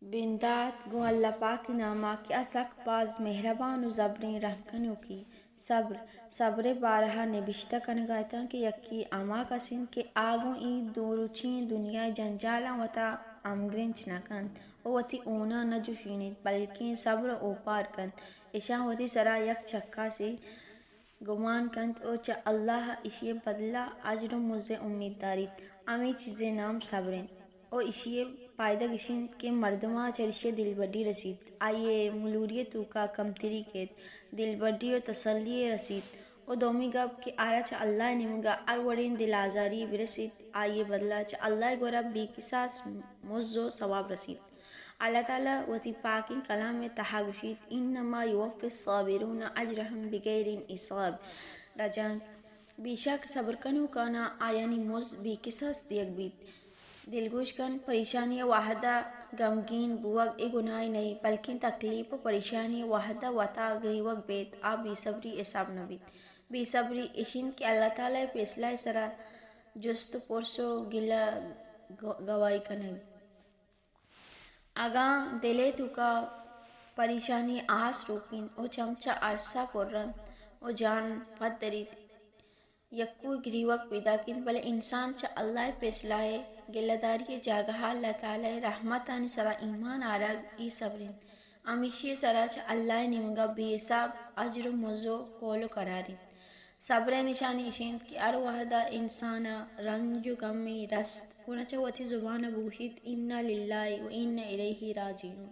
بندات گوں اللہ پاک ءِ نام ءَ کہ آ سک باز مہربان ءُ زبریں رحم کنوکے۔ صبر، صبر ءِ بارہ ءَ نبشتہ کنگ ءَ اتاں کہ یکے ہما کس انت کہ آ گوں اے دو روچیں دنیا ءِ جنجالاں وتا ہمگرنچ نہ کنت ءُ وتی ہوناں نہ جوشینیت، بلکیں صبر ءُ اوپار کنت، اشاں وتی سرا یک چکاسے گمان کنت ءُ چہ اللہ ءَ اشی ءِ بدل ءَ اجر ءُ مز ءِ امیت داریت۔ ہمے چیز ءِ نام صبر انت۔ ءُ ایشی ءِ پائدگ ایش انت کہ مردم ءَ چریشی ءَ دلبڈی رسیت، آئی ءِ ملوری ءِ توک ءَ کمتری کیت، دلبڈی ءُ تسلی یے رسیت۔ ءُ دومی گپ کہ آرا چہ اللہ ءِ نیمگ ءَ ہر وڑیں دل آزاری یے برسیت، آئی ءِ بدل ءَ چہ اللہ ءِ گور ءَ بے کساس مز ءُ ثواب رسیت۔ اللہ تعالی وتی پاکیں کلام ءِ تہا گوشیت، انما یوفی الصابرون اجرهم بغیر حساب۔ رجانک، بیشک صبر کنوکاناں آیانی مز بے کساس دیگ بیت۔ دلگوش کن، پریشانی ءِ وہد ءَ گمگین بوگ اے گناہے نہ انت، بلکیں تکلیف ءُ پریشانی ءِ وہد ءَ وتا گریوگ بیت، آ بے صبری حساب نہ بیت۔ بے صبری ایش انت کہ اللہ تعالی ءِ فیصلہ ءِ سرا جست ءُ پرس ءُ گلہ گ-، گواہی کنگ۔ اگاں دل ءِ توک ءَ پریشانی ءِ آس روک انت ءُ چم چہ ارس ءَ پر انت ءُ جان پد دریت، یکوئی گریوگ پیداک انت، بلے انسان چہ اللہ ءِ فیصلہ ءِ گلہ داری ءِ جاگہ ءَ اللہ تعالی ءِ رحمتانی سرا ایمان آرگ اے صبر انت۔ ہمیشی ءِ سرا چہ اللہ ءِ نیمگ ءَ بے حساب اجر ءُ مز ءُ کول ءُ قرار انت۔ صبر ءِ نشانی ایش انت کہ ہر وہد ءَ انسان ءَ رنج ءُ گمے رست، گڑا چہ وتی زبان ءَ بگوشیت، انا للہ و انا الیہ راجعون۔